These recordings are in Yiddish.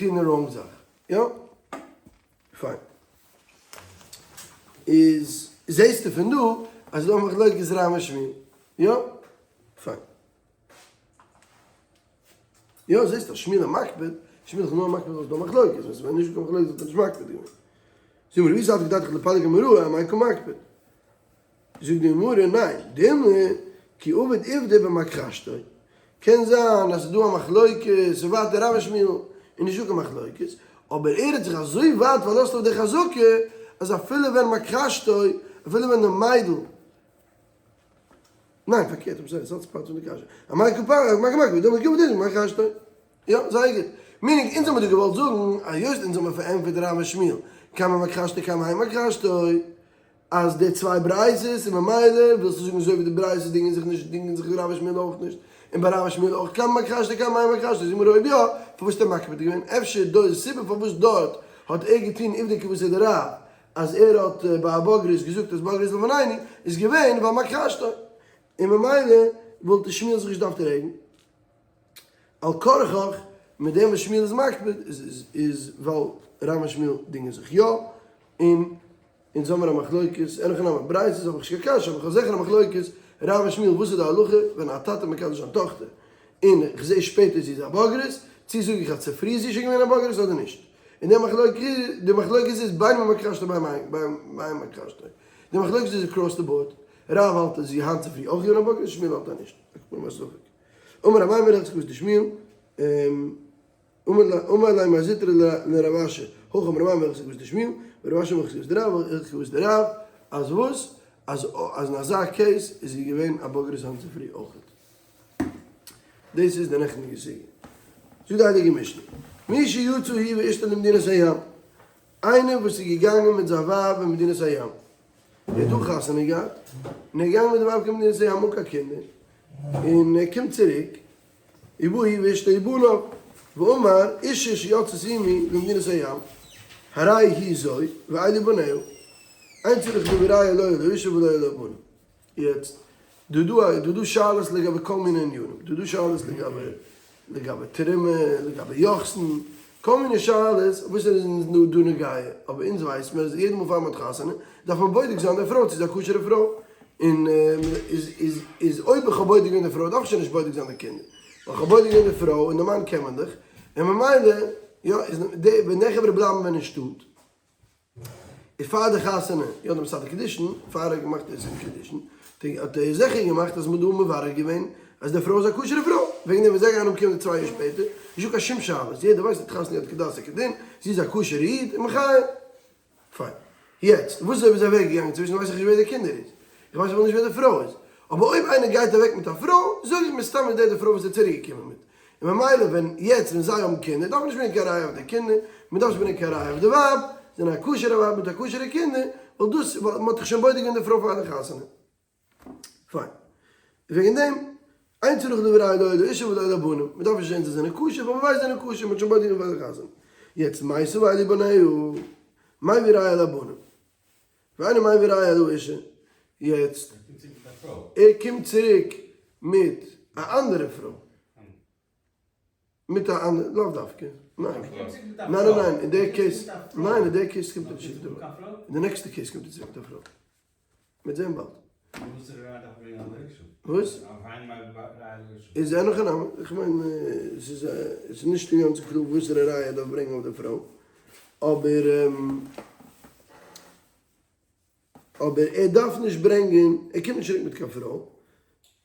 געטון די wrong זאך. יא? פיין. איז זעהסטו פון דא אז ס'דא א מחלוקת רב און שמואל. יא? פיין. יא זעהסט אז שמואל איז מקפיד, שמואל איז נאר מקפיד אז ס'דא מחלוקת, ווען ס'ווען נישט קיין מחלוקת וואלט ער נישט מקפיד געווען. זאג מיר ווי ס'האט געדארפט לפלג אמוראה אמאי קא מקפיד? זאגט די גמרא ניין, דילמא כי עביד עובדא במכחשתו, קען זיין אז ס'איז דא א מחלוקת, ס'איז ווייטער רב און שמואל, איז נישטא קיין מחלוקת, אבער ער האט זיך אזוי ווייט פארלאזט אויף די חזקה, אז אפילו ווען מכחשתו, אפילו ווען די מיידל, ניין פארקערט, I'm sorry, ס'אלץ part פון די קשיא, אמאי קא מקפיד, דילמא כי עביד עובדא במכחשתו, יא, זייער גוט. meaning אונז האמיר דא געוואלט זאגן, אז היות אונז האמיר פארענטפערט רב און שמואל, קמא מכחשתו קמא אין מכחשתו, אז די צוויי ברייתות און ממילא ווילסטו זאגן אזוי ווי די ברייתות דינגען זיך נישט דינגען זיך רב ושמואל אויך נישט און ביי רב ושמואל אויך קמא מכחשתו קמא אין מכחשתו זאג מיר אויב יא פארוואס האט ער מקפיד געווען אפשר דא איז סיבה פארוואס דארט האט ער געטון עובדא כוותיה דרב אז ער האט ביי א בוגרת געזאגט אז בוגרת לפנינו איז געווען ווייל מכחשתו און ממילא וואלט שמואל זיך נישט געדארפט רעגן על כרחך מיט דעם וואס שמואל איז מקפיד איז ווייל רב און שמואל דינגען זיך יא און אונז האמיר א מחלוקת, אין הכי נמי, ברייתות האב איך נישט קיין קשיא, אבער כ'האב זיכער א מחלוקת, רב און שמואל וואס איז די הלכה ווען א טאטע מקדש זיין טאכטער, און כ'זעה שפעטער זי איז א בוגרת, צו זאג איך אז צופרי איז זי שוין געווען א בוגרת אדער נישט? און די מחלוקת, די מחלוקת איז בין במכחשתו בין באין מכחשתו, די מחלוקת איז across the board, רב האלט אז זי איז היינט צופרי אויך געווען א בוגרת, שמואל האלט אז נישט, עכ"פ א ספק. אמר אביי מרחץ כוותיה דשמואל. אמר ליה מר זוטרא לרב אשי, הכי אמר מר הלכתא כוותיה דשמואל, ורב אשי אמר הלכתא כוותיה דרב, הלכתא כוותיה דרב, אז וואס? אז אז אין אזא case איז זי געווען א בוגרת היינט צופרי אויכעט. דאס איז די נעכטיגע סוגיא. זאגט די הייליגע משנה, מי שיצא הוא ואשתו למדינת הים, איינער וואס איז געגאנגען מיט זיין ווייב אין מדינת הים, ער האט דא חתונה געהאט, און ער איז געגאנגען מיט די ווייב קיין מדינת הים אן קיין קינדער, און ער קומט צוריק, ובא הוא ואשתו ובניו, ואמר, אשה שיצאת עמי למדינת הים, הרי היא זו, ואלו בניה, אין צריך להביא ראיה לא על האשה ולא על הבנים. יעצט, דא דא דא דא שאלות לגבי כל מיני ענינים, דא דא שאלות לגבי לגבי תרומה, לגבי יוחסין, כל מיני שאלות וואס איז אונז דא נוגע, אבער אונז ווייסט מיר אז יעדע מאל פאר מען האט חתונה דארף מען בודק זיין די פרוי צו זי איז א כשר'ע פרוי, און איז איז איז אויב איך האב בודק געווען די פרוי דארף איך שוין נישט בודק זיין די קינדער, ווייל איך האב בודק געווען די פרוי און די מאן קען מען דאך, און ממילא יא איז די ווען די חברה בלייבן ווען אין שטאט איז פאר די חתונה יא די מסדר קידושין פאר ער האט געמאכט די סיום קידושין האט ער זיכער געמאכט אז מ'האט דא מברר געווען אז די פרוי איז א כשר'ע פרוי, וועגן דעם ווען זיי גייען אנקומען די צוויי יאר שפעטער נישטא קיין שום שאלות יעדער ווייסט אז חתונה געהאט כדת וכדין זי איז א כשר'ע איד און מחיה. פיין. יעצט, וואס איז אויב איז אוועק געגאנגען צווישן ווייס איך נישט ווער די קינדער איז. איך ווייס אפילו נישט ווער די פרוי איז. אבער אויב איינער גייט אוועק מיט א פרוי, זאג איך מסתם איז דער די פרוי וואס איז צוריק געקומען מיט. און ממילא ווען יעצט ווען זיי האבן קינדער דארף מען נישט ברענגען קיין ראיה אויף די קינדער, מען דארף נישט ברענגען קיין ראיה אויף די ווייב, זיי זענען א כשר'ע ווייב מיט א כשר'ע קינדער, ווייל דאס ווייל מען האט דאך שוין בודק געווען די פרוי פאר די חתונה. פיין. וועגן דעם, אין צריך להביא ראיה לא על האשה ולא על הבנים, מען דארף נישט זען זיי זענען כשר, ווייל מען ווייסט זיי זענען כשר, מען האט שוין בודק געווען פאר די חתונה. יעצט מתה ואלו בניה, מביא ראיה על הבנים. ואינו מביא ראיה על האשה. יעצט, ער קומט צוריק מיט א אנדערע פרוי. מיט א אנדערע, לאו דווקא, ניין, ניין ניין ניין, אין די case, ניין אין די case קומט ער נישט צוריק, אין די נעקסטע case קומט ער צוריק מיט א פרוי, מ'וועט זען באלד. וואס? איז אין הכי נמי, איך מיין עס איז עס איז נישט אינגאנצן קלאר וואסערע ראיה ער דארף ברענגען אויף די פרוי, אבער אבער ער דארף נישט ברענגען, ער קומט נישט צוריק מיט קיין פרוי,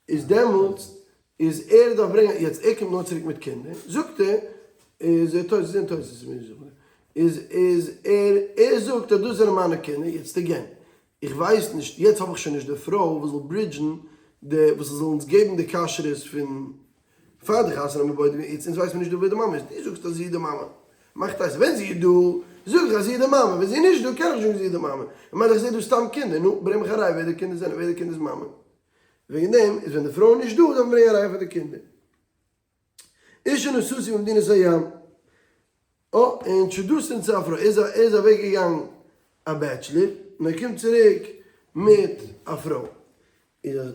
איז דעמאלטס איז ער דארף ברענגען, יעצט ער קומט נאר צוריק מיט קינדער, זאגט ער, איז ער תוס' אין תוס' איז איז ער ער זאגט אז דאס זענען מיינע קינדער, יעצט again, איך ווייס נישט, יעצט האב איך שוין נישט די פרוי וואס זאל bridge ן די, וואס זאל אונז געבן די כשרות פון פאר די חתונה האבן בודק געווען, יעצט אונז ווייסט מען נישט דא ווער די מאמע איז, דו זאגסט אז זי איז די מאמע, מאכט אויס ווען זי איז דא זאג איך אז זי איז די מאמע, ווען זי איז נישט דא קען איך נישט זאגן זי איז די מאמע, ממילא איך זע דא סתם קינדער, נו ברענג מיך א ראיה ווער די קינדער זענען, ווער די קינדער'ס מאמע, וועגן דעם איז ווען די פרוי איז נישט דא דארף מען ברענגען א ראיה פאר די קינדער. אשה נשאתי במדינת הים. אה, און שדות'ן צו א פרוי, ער איז אוועק געגאנגען א bachelor, און ער קומט צוריק מיט א פרוי.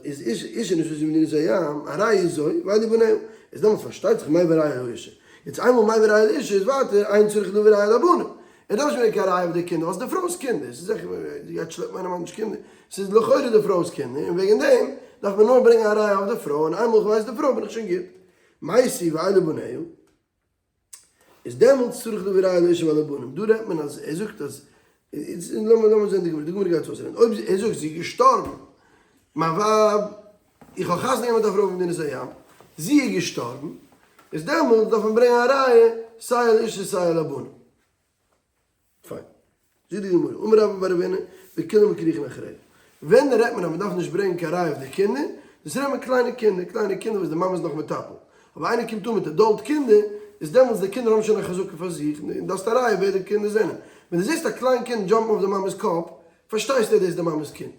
איז אשה נשאתי במדינת הים, הרי היא זו, ואלו בניה. איז דעמאלטס פארשטייט זיך מביא ראיה על האשה. יעצט איינמאל מביא ראיה לאשה איז ווייטער אין צריך להביא ראיה לבנים. ער דארף נישט ברענגען קיין ראיה אויף די קינדער ווייל ס'איז די פרוי'ס קינדער, ס'איז זיכער זי גייט שלעפן איינעם אנדערש קינדער, ס'איז לכאורה די פרוי'ס קינדער און וועגן דעם דארף מען נאר ברענגען א ראיה אויף די פרוי און איינמאל איך ווייס די פרוי בין איך שוין גוט. מתה ואלו בניה. איז דעמאלטס צריך להביא ראיה לאשה ולבנים, דא רעדט מען אז ער זאגט אז, לאמיר לאמיר זען די גמרא, די גמרא גייט אויסרעדן, אויב ער זאגט זי איז געשטארבן, מיין ווייב, איך האב חתונה געהאט מיט א פרוי פון מדינת הים, זי איז געשטארבן, איז דעמאלטס דארף מען ברענגען א ראיה סיי על האשה סיי על הבנים. פיין. זאגט די גמרא, אמר רבה בר רב הונא, בכולם כרוכין אחריה. ווען רעדט מען אז מען דארף נישט ברענגען קיין ראיה אויף די קינדער, דאס רעדט מען קליינע קינדער, קליינע קינדער וואס די מאמע איז נאך מטפל. אבער איינער קומט אן מיט adult קינדער, איז דעמאלטס די קינדער האבן שוין א חזקה פאר זיך, און דארפסט א ראיה ווער די קינדער זענען. ווען דו זעסט א קליין קינד jump ן אויף די מאמע'ס קאפ, פארשטייסטו אז דאס איז די מאמע'ס קינד.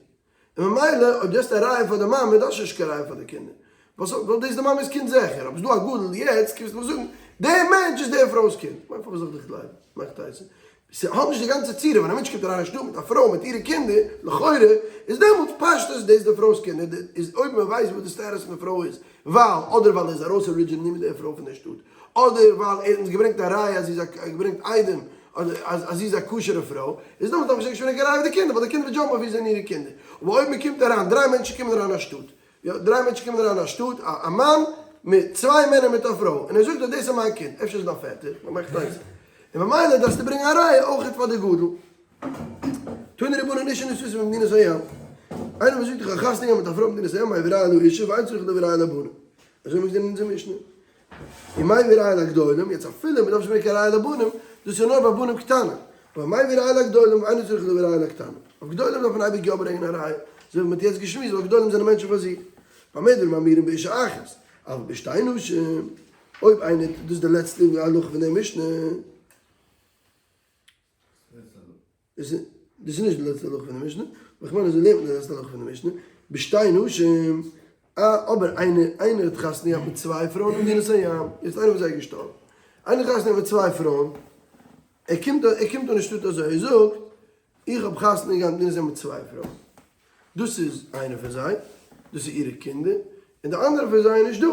און ממילא אויב דו האסט א ראיה פאר די מאמע דארפסטו נישט קיין ראיה פאר די קינדער, ווייל דאס איז די מאמע'ס קינד זיכער, אבער ס'איז דא א גדול יעצט קומסטו מיר זאגן דער מענטש איז דער פרוי'ס קינד, כ'מיין פארוואס זאל איך דיך גלייבן? מאכט טייסע, ס'האט נישט די גאנצע צורה, ווען א מענטש קומט אריין אין שטוב מיט א פרוי מיט אירע קינדער, לכאורה איז דעמאלטס פשטות דאס די פרוי'ס קינדער, איז אויב מען ווייסט וואס די status פון די פרוי איז, ווייל אדער ווייל ער איז ארויס originally מיט דער פרוי פון דער שטאט, אדער ווייל ער האט אונז געברענגט א ראיה אז זי איז א געברענגט עדים אז אז זי איז א כשר'ע פרוי, איז דאמאלס דארף מען שוין נישט ברענגען קיין ראיה אויף די קינדער, ווייל די קינדער וועט jump ן אויף איר זענען אירע קינדער. אבער אויב מען קומט אריין, דריי מענטשן קומען אריין אין א שטאט, יא, דריי מענטשן קומען אריין אין א שטאט, א א מאן מיט צוויי מענער מיט א פרוי, און ער זאגט אז דאס איז מיין קינד, אפשר איז דיין פעטער, מען מאכט אויס, און ממילא דארפסטו ברענגען א ראיה אויכעט פאר די גדול. תנו רבנן אשה נשאתה במדינת הים, איינער וואס זאגט איך האב חתונה געהאט מיט א פרוי במדינת הים מביא ראיה לאשה ואין צריך להביא ראיה לבנים, אזוי האבן מיר געזען אין אונזער משנה. ומביא ראיה לגדולים, יעצט אפילו מ'דארף נישט ברענגען קיין ראיה לבנים, דאס איז נאר ביי בנים קטנים, אבער מביא ראיה לגדולים ואינו צריך להביא ראיה לקטנים, אויף גדולים דארף מען אייביג יא ברענגען א ראיה, אזוי ווי מ'האט יעצט געשמועסט ווייל גדולים זענען מענטשן פאר זיך. במה דברים אמורים באשה אחת, אבל בשתי נשים, אויב איינער, דאס איז די לעצטע הלכה פון די משנה. דאס איז נישט די לעצטע הלכה פון די משנה, אבער כ'מיין אזוי לערנט מען די לעצטע הלכה פון די משנה, בשתי נשים, אבער איינער איינער האט חתונה געהאט מיט צוויי פרויען אין מדינת הים, יעצט איינער פון זיי איז געשטארבן, איינער האט חתונה געהאט מיט צוויי פרויען, ער קומט ער קומט אן אין שטאט אזוי, ער זאגט, איך האב חתונה געהאט אין מדינת הים מיט צוויי פרויען, דאס איז איינע פון זיי, דאס איז אירע קינדער, און די אנדערע פון זיי איז נישט דא,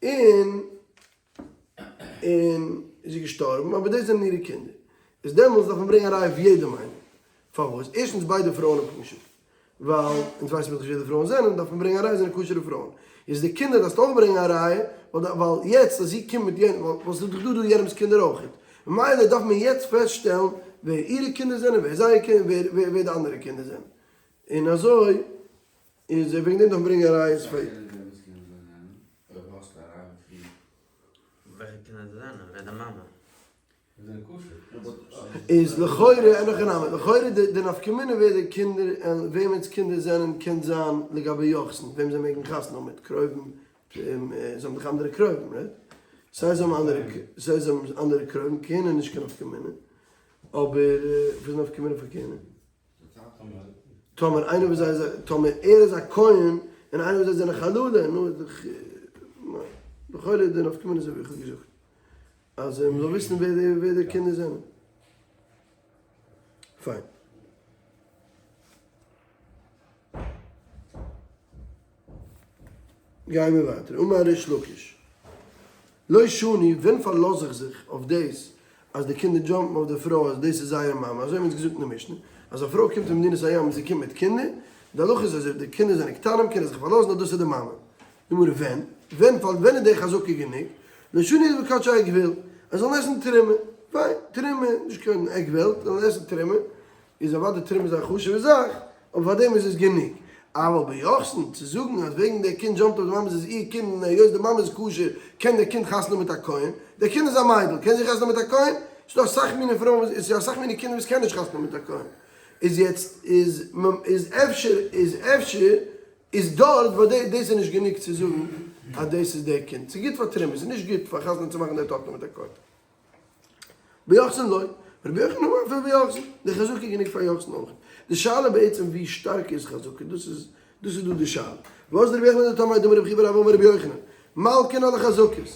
און און איז זי געשטארבן, אבער דאס זענען אירע קינדער. איז דעמאלטס דארף מען ברענגען א ראיה אויף יעדעם איינעם. פארוואס? ערשטנס ביידע פרויען האבן כשר. ווייל אונז ווייסן מיר דאך נישט ווער די פרויען זענען, דארף מען ברענגען א ראיה זענען כשר'ע פרויען. איז די קינדער דארפסטו אויך ברענגען א ראיה, ווייל יעצט אז זי קומט מיט יענעם, ווייל ס'איז דאך דא דא יענעמ'ס קינדער אויכעט. ממילא דארף מען יעצט פעסטשטעלן ווער אירע קינדער זענען, ווער זייער קינדער, ווער די אנדערע קינדער זענען. און אזוי איז וועגן דעם דארף מען ברענגען ראיות פאר. אויב האסטו א ראיה פון וועלכע קינדער זיי זענען, ווער די מאמע. זיי זענען כשר. איז לכאורה אין הכי נמי, לכאורה די נפקא מינה ווער די קינדער וועמענס קינדער זענען קען זיין לגבי יוחסין, וועם זיי מעגן חתונה האבן מיט קרובים, זיי האבן דאך אנדערע קרובים, right? סיי זיי האבן אנדערע סיי זיי האבן אנדערע קרובים, כהונה איז נישט קיין נפקא מינה, אבער וואס איז נפקא מינה פאר כהונה? טאמער איינער פון זיי איז א, טאמער ער איז א כהן און איינער פון זיי זענען חללים, נו איז דאך, לכאורה איז די נפקא מינה אזוי ווי איך האב געזאגט, אז מען זאל וויסן ווער די ווער די קינדער זענען. פיין. גייען מיר ווייטער, אמר ריש לקיש, לא שנו, ווען פארלאז איך זיך אויף דאס אז די קינדער jump ן אויף די פרוי אז דאס איז זייער מאמע, אזוי האבן אונז געזאגט אין די משנה, אז א פרוי קומט אין מדינת הים און זי קומט מיט קינדער, די הלכה איז אז אויב די קינדער זענען קטנים קען ער זיך פארלאזן אז דאס איז די מאמע. די גמרא, ווען? ווען פאלט ווען איז די חזקה גענוג? לא שנו אלא בקדשי עק וועלט, אז זיי זאלן עסן תרומה, פיין, תרומה, נישט קיין עק וועלט, זיי זאלן עסן תרומה, איז אוודאי תרומה איז א חשוב'ע זאך, אבער פאר דעם איז עס גענוג. אבל ביוחסין, צו זאגן אז וועגן דער קינד jump ט אויף די מאמע איז עס איר קינד און היות די מאמע איז כשר קען דער קינד חתונה האבן מיט א כהן, דער קינד איז א מיידל, קען זי חתונה האבן מיט א כהן? ס'איז דא אסאך מיני פרויען וואס, ס'איז אסאך מיני קינדער וואס קענען נישט חתונה האבן מיט א כהן. איז יעצט איז איז אפשר איז אפשר איז דארט ביי די דאס איז נישט גענוג צו זאגן אז דאס איז דער קינד. ס'איז גוט פאר תרומה, ס'איז נישט גוט פאר חתונה צו מאכן דער טאכטער מיט א כהן. ביוחסין לא, רבי יוחנן אמר אפילו ביוחסין, די חזקה איז גענוג פאר יוחסין אויך. די שאלה בעצם ווי שטארק איז חזקה, דאס איז דאס איז דא די שאלה. וואס רבי יוחנן דתמי דאמר רבי חייא בר אבא אמר רבי יוחנן, מלקין על החזקות,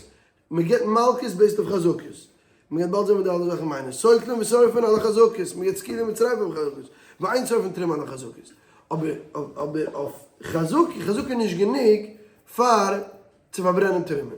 מען גיבט מלקות based אויף חזקות, מען גייט באלד זען וואס די אלע זאכן מיינען, סוקלין ושורפין על החזקות, מען גיבט סקילה מיט שריפה אויף חזקות, ואין שורפין תרומה על החזקות. אבער אבער אויף חזקה, חזקה איז נישט גענוג פאר צו פארברענען תרומה.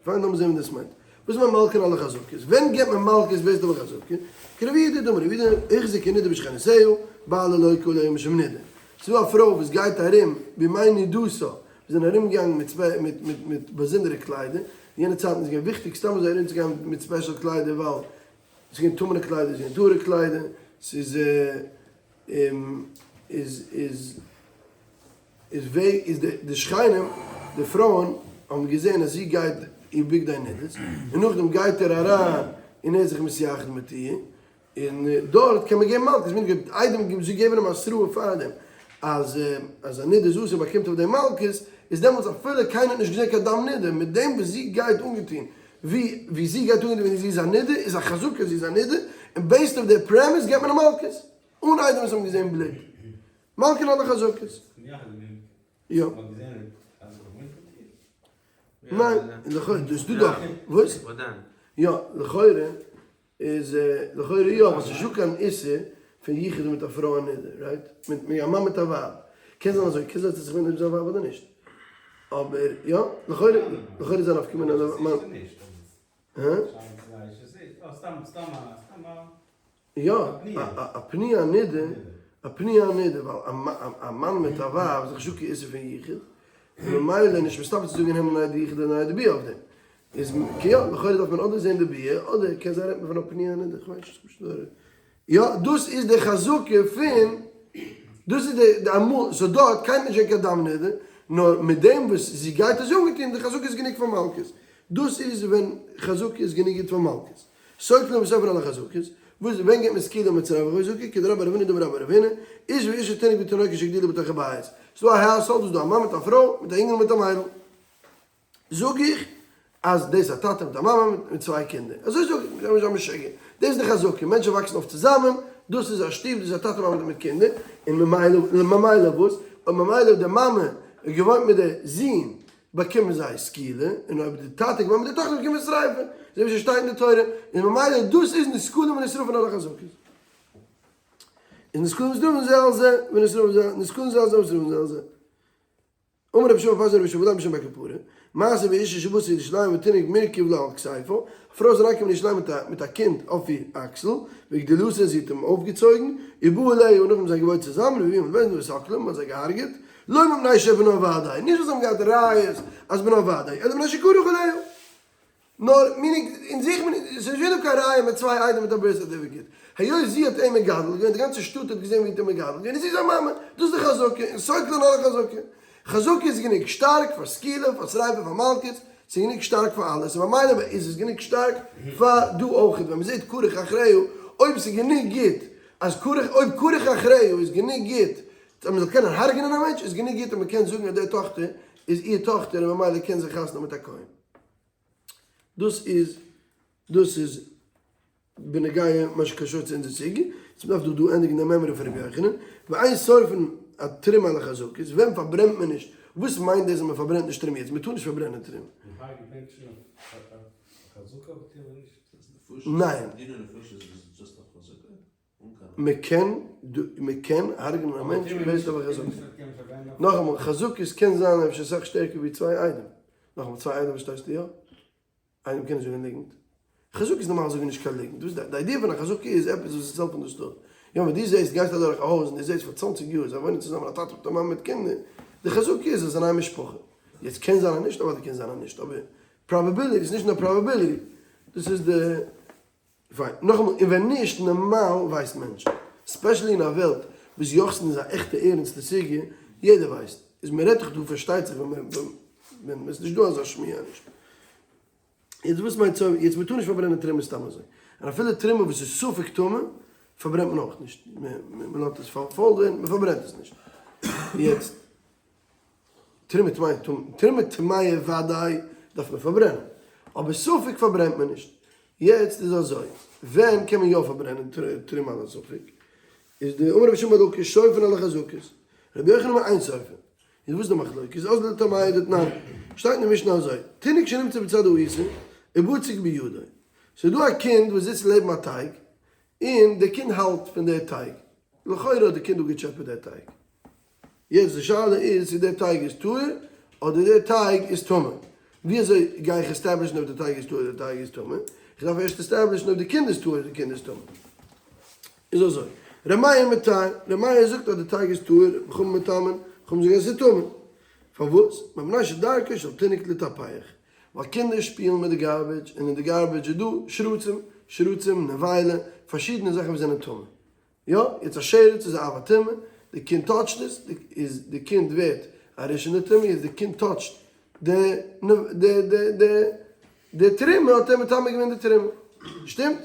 פיין, לאמיר זען וואס דאס מיינט. וואס מיינט מלקין על החזקות? ווען געבט מען מלקות based אויף א חזקה? כרבי יהודה דאמר רבי יהודה החזיק נידה בשכנותיה, בעלה לוקה עליה משום נידה. ס'איז דא א פרוי וואס גייט ארום בימי נידותה, וואס זענען ארום געגאנגען מיט מיט מיט מיט באזונדערע קליידער, אין יענע צייטן איז געווען וויכטיג סתם אזוי ארום צו גיין מיט special קליידער ווייל ס'איז געווען טמא'נע קליידער, ס'איז געווען טהור'ע קליידער, ס'איז איז איז איז ווער איז די די שכנים די פרויען האבן געזען אז זי גייט איר בגדי נדות און נאכדעם גייט ער אריין און ער איז זיך מתייחד מיט איר און דארט קען מען געבן מלקות מיט געבט איידעם זיי געבן אים התראה פארדעם אז אז א נדה איז אסור באקומט אויף דעם מלקות איז דעמאלטס אפילו קיינער האט נישט געזען קיין דם נדה מיט דעם וואס זי גייט אנגעטון ווי ווי זי גייט אנגעטון ווען זי איז א נדה איז א חזקה זי איז א נדה און based אויף די premise געבט מען א מלקות אן איידעם וואס האבן געזען בלוט. מלקין על החזקות. יא. ניין, לכאורה, דאס דא דאך, וואס? יא, לכאורה איז, לכאורה יא, אבער ס'איז נישטא קיין איסור פון יחוד מיט א פרוי א נדה, right? מיט מיט א מאן מיט א ווייב. קען זיין אזוי, קען זיין אז ס'איז געווען זיין ווייב אדער נישט. אבער יא, לכאורה, לכאורה איז א נפקא מינה אז א מאן. הא? יא, א פנויה נידה, א פנויה נידה, ווייל א מאן מיט א ווייב איז דאך נישטא קיין איסור פון יחוד, און ממילא איז נישט מסתבר צו זאגן הן עדי יחוד הן עדי ביאה אויף דעם. איז יא, לכאורה דארף מען אדער זען די ביאה, אדער קען זיין רעדט מען פון א פנויה נידה, כ'ווייס נישט, פשוט אזוי. יא, דאס איז די חזקה פון, דאס איז די אמאל, so דארט קיינער נישט געווען קיין דם נידה, נאר מיט דעם וואס זי גייט אזוי אנגעטון, די חזקה איז גענוג פאר מלקות. דאס איז ווען חזקה איז גענוג גוט פאר מלקות. סוקלין ושורפין על החזקות, וואס ווען געבט מען סקילה מיט שריפה חזקה, כדרבה בר רב הונא דאמר רבה בר רב הונא, איש ואשה תינוק ותינוקת שהגדילו בתוך הבית, ס'דא א household וואס דא א מאן מיט א פרוי, מיט א אינגל מיט א מיידל, זאג איך אז דאס איז א טאטע מיט א מאמע מיט צוויי קינדער, אזוי זאג איך, מ'קען נישט זיין משוגע, דאס איז די חזקה, מענטשן וואקסן אויף צוזאמען, דאס איז א שטוב, דאס איז א טאטע מאמע מיט קינדער, און ממילא ממילא וואס? אויב ממילא די מאמע איז געוואוינט מיט די זון באקומען זיי סקילה, און אויב די טאטע געוואוינט מיט די טאכטער באקומען שריפה, אזוי ווי ס'שטייט אין די תורה, און ממילא דאס איז נסקלים ונשרפין על החזקות. איז נסקלים ונשרפין זה על זה, ונשרפין זה, נסקלים זה על זה ונשרפין זה על זה. אמר רבי שמעון פאזען רבי שמעון בשם בר כפרה, מעשה באשה שבאת לירושלים ותינוק מורכב לה על כתיפה, א פרוי איז אריינגעקומען אין ירושלים מיט א קינד אויף איר אקסל, והגדילתה זי האט אים אויפגעצויגן, ובא עליה און נאכדעם זיי געוואוינט צוזאמען, והביאום לבית דין וסקלום, מ'האט זיי געהארגעט, לא מפני שבנה ודאי, נישט ווייל זיי האבן געהאט ראיות אז בנה ודאי, אלא מפני שכרוך עליה. נאר meaning אין זיך ס'איז נישט געווען דא קיין ראיה מיט צוויי עדים מיט א birth certificate. היות זי האט אים מגדל געווען, די גאנצע שטאט האט געזען ווי זי האט אים מגדל געווען, איז זי זיין מאמע. דאס איז די חזקה, און סוקלין על החזקה. חזקה איז גענוג שטארק פאר סקילה, פאר שריפה, פאר מלקות, ס'איז גענוג שטארק פאר אלעס, און ממילא איז עס גענוג שטארק פאר דא אויכעט, ווען מ'זעט כרוך אחריה, אויב ס'איז גענוג גוט אז כרוך, אויב כרוך אחריה איז גענוג גוט אז מ'זאל קענען הרג'נען א מענטש, איז גענוג גוט אז מ'קען זאגן אז די טאכטער איז איר טאכטער און ממילא קען זי חתונה האבן מיט א כהן. דאס איז דאס איז בנוגע מה שקשור צו אונזער סוגיא. יעצט מ'דארף דא דא ענדיגן די מימרא פון רבי יוחנן, ואין שורפין התרומה על החזקות, ווען פארברענט מען נישט, וואס מיינט דאס אז מ'פארברענט נישט תרומה יעצט? מ'טאר נישט פארברענען תרומה. ניין. מען קען מען קען הרג'נען א מענטש based אויף א חזקה. נאכאמאל, חזקות קען זיין אפשר אסאך שטערקער ווי צוויי עדים. נאכאמאל, צוויי עדים פארשטייסטו יא? עדים קענען זאגן ליגנט. חזקות נארמאל זאגן נישט קיין ליגנט. דאס די idea פון א חזקה איז עפעס וואס איז self understood. יא ווען דו זעסט, גייסט אדורך א הויז און דו זעסט פאר צוואנציג יאר זיי וואוינען צוזאמען א טאטע מיט א מאמע מיט קינדער, די חזקה איז אז עס איז איין משפחה. יעצט קען זיין אז נישט, אוודאי קען זיין אז נישט, אבער probability איז נישט נאר probability. דאס איז די. פיין, נאכאמאל, און ווען נישט, נארמאל ווייסט מענטשן, especially אין א וועלט וואס יוחסין איז א עכטע ערענסטע סוגיא, יעדער ווייסט, איז מען רעדט דאך דא פארשטייט זיך ווען ווען עס איז נישט דא אזא שמועה נישט. יעצט וואס מיינט סוף, יעצט מען טאר נישט פארברענען תרומה סתם אזוי, און אפילו תרומה וואס איז ספק טמא פארברענט מען אויך נישט, מען לאזט עס פארפוילט ווערן, מען פארברענט עס נישט. יעצט. תרומה טמאה, תרומה טמאה וודאי דארף מען פארברענען, אבער ספק פארברענט מען נישט. יעצט איז אזוי, ווען קען מען יא פארברענען תרומה על הספק? איז די אמר רבי שמעון בר לקיש שורפין על החזקות, רבי יוחנן אומר אין שורפין. איז וואס די מחלוקת? אזלא לטעמיה דתנן, שטייט אין די משנה אזוי, תינוק שנמצא בצד העיסה ובצוק בידו, ס'איז דא א קינד וואס זיצט לעבן א טייג, און די קינד האלט פון די טייג, לכאורה האט די קינד אפגעטשעפעט די טייג, יעצט די שאלה איז צו דער טייג איז טהור אדער דער טייג איז טמא. ווי אזוי גיי איך establish ן אויב די טייג איז טהור אדער די טייג איז טמא? איך דארף ערשט establish ן אויב די קינד איז טהור אדער די קינד איז טמא. איז אזוי, ר' מאיר מטהר, ר' מאיר זאגט אז די טייג איז טהור, וחכמים מטמאין, חכמים זאגן אז עס איז טמא. פארוואס? מפני שדרכו של תינוק לטפח, ווייל קינדער שפילן מיט די garbage, און אין די garbage איז דא שרצים, שרצים, נבילה, פארשידענע זאכן וואס זענען טמא. יא, יעצט א שרץ איז א אב הטומאה, די קינד touch ט עס, איז די קינד ווערט א ראשון לטומאה, יעצט די קינד touch ט די די די די די תרומה האט ער מטמא געווען די תרומה. שטימט?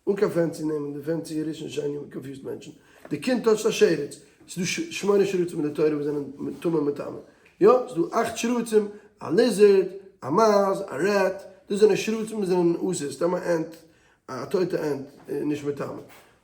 אן קיין fancy נעמען, די fancy ראשון שני confuse ט מענטשן. די קינד touch ט א שרץ, ס'איז דא שמונה שרצים אין די תורה וואס זענען טמא מטמא. יא, ס'איז דא אכט שרצים, א lizard, א מייז, א rat, דאס זענען שרצים וואס זענען אסור, סתם א ant א טויטע ant איז נישט מטמא.